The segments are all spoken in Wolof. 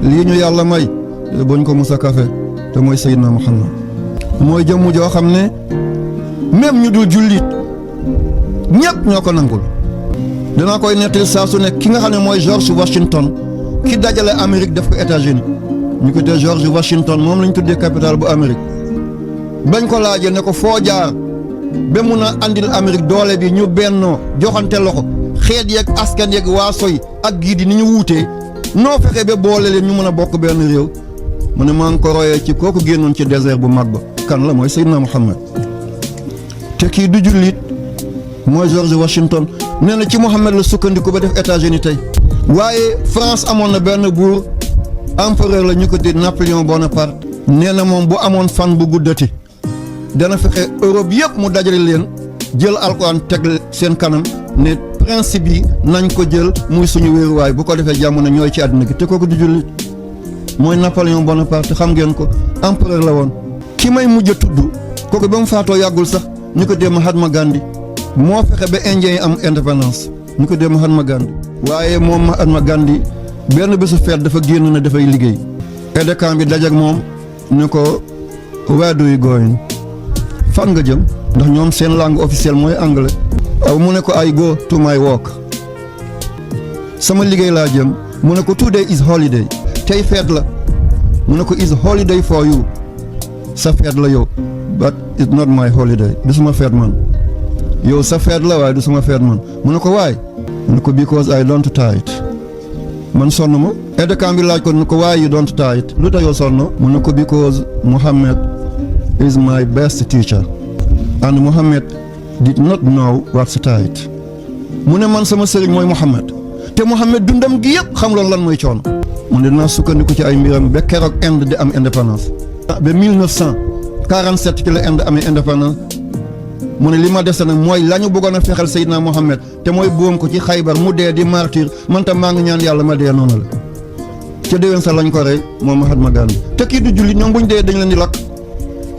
lii ñu yàlla may buñ ko musa kafe te mooy Seydina Muhammad mooy jëmm joo xam ne même ñu dul jullit ñëpp ñoo ko nangul. danaa koy nettali saa su nekk ki nga xam ne mooy George Washington ki dajale Amérique def ko États-Unis ñu ko tuddee George Washington moom lañ tuddee capitale bu Amérique bañ ko laajee ne ko foo jaar ba mun a andil Amérique doole bi ñu bennoo joxante loxo xeet yeeg askan yeeg waaso yi ak gii di ni ñu wuutee noo fexe ba boole leen ñu mën a bokk benn réew mu ne maa ngi ko royee ci kooku génnoon ci désert bu mag ba kan la mooy Seydina Muhammad te kii du jullit mooy George Washington nee na ci Muhammad la sukkandiku ba def États-Unis tey waaye France amoon na benn buur empereur la ñu ko di Napoléon Bonaparte nee na moom bu amoon fan bu guddati dana fexe Europe yëpp mu dajale leen jël alxuraan teg seen kanam ne principe yi nañ ko jël muy suñu wéeruwaay bu ko defee jàmm na ñooy ci àddina gi te kooku du jullit mooy Napoléon Bonaparte xam ngeen ko empereur la woon. ki may mujj a tudd kooku ba mu faatoo yàggul sax ñu ko dee Mahatma Gandhi moo fexe ba indien yi am indépendance ñu ko dee Mahatma Gandhi waaye moom Mahatma Gandhi benn bésu feet dafa génn na dafay liggéey aide de camp bi dajak moom ne ko where do you going fan nga jëm ndax ñoom seen langue officielle mooy anglais aw mu ne ko I go to my work sama liggéey laa jëm mu ne ko today is holiday tey feet la mu ne ko is holiday for you sa feet la yow but it's not my holiday du suma feet man yow sa feet la waaye du suma feet man mu ne ko waay mu ne ko because I don't tithe man sonn ma aide de camp bi laaj ko ne ko why you don't tithe lu tax yow sonn mu ne ko because Muhammad is my best teacher and Muhammad did not know what's tithe mu ne man sama sëriñ mooy Muhammad te Muhammad dundam gi yëpp xam loolu lan mooy coono mu ne dinaa sukkandiku ci ay mbiram ba keroog Inde di am indépendance ba 1947 ci la Inde amee indépendance mu ne li ma dese nag mooy la ñu bëggoon a fexeel Seydina Mohamed te mooy boom ko ci Xaybar mu dee di martyr man tam maa ngi ñaan yàlla ma dee noonu la ca déwén sa lañ ko rey moom Mahatma Gandhi te kii du jullit ñoom buñ dee dañ leen di lakk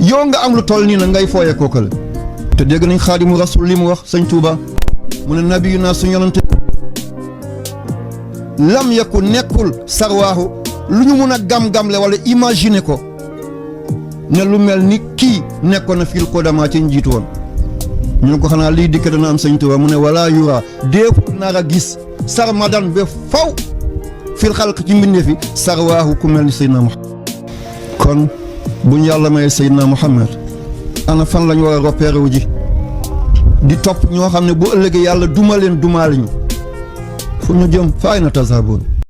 yow nga am lu toll nii nag ngay fooyee kookale te dégg nañ Xaadimu Rasul li mu wax sëñ Touba mu ne nabiyu naa suñu yonante lam yakku nekkul sarwaaxu lu ñu mun a gam-gamle wala imaginer ko ne lu mel ni kii nekkoon na fil kodama ci njiitu woon ñu ne ko xanaa lii dikk dana am sëñ Tuubaa mu ne wala yura déeful nar a gis sarmadan ba faw fil xalq ci mbindee fi sarwaaxu ku mel ni Seydina Muhammad kon buñ yàlla may Seydina Muhammad ana fan lañ war a repérer wu ji di topp ñoo xam ne bu ëllëgee yàlla duma leen dumaale ñu fu ñu jëm fa ay na tasaaboon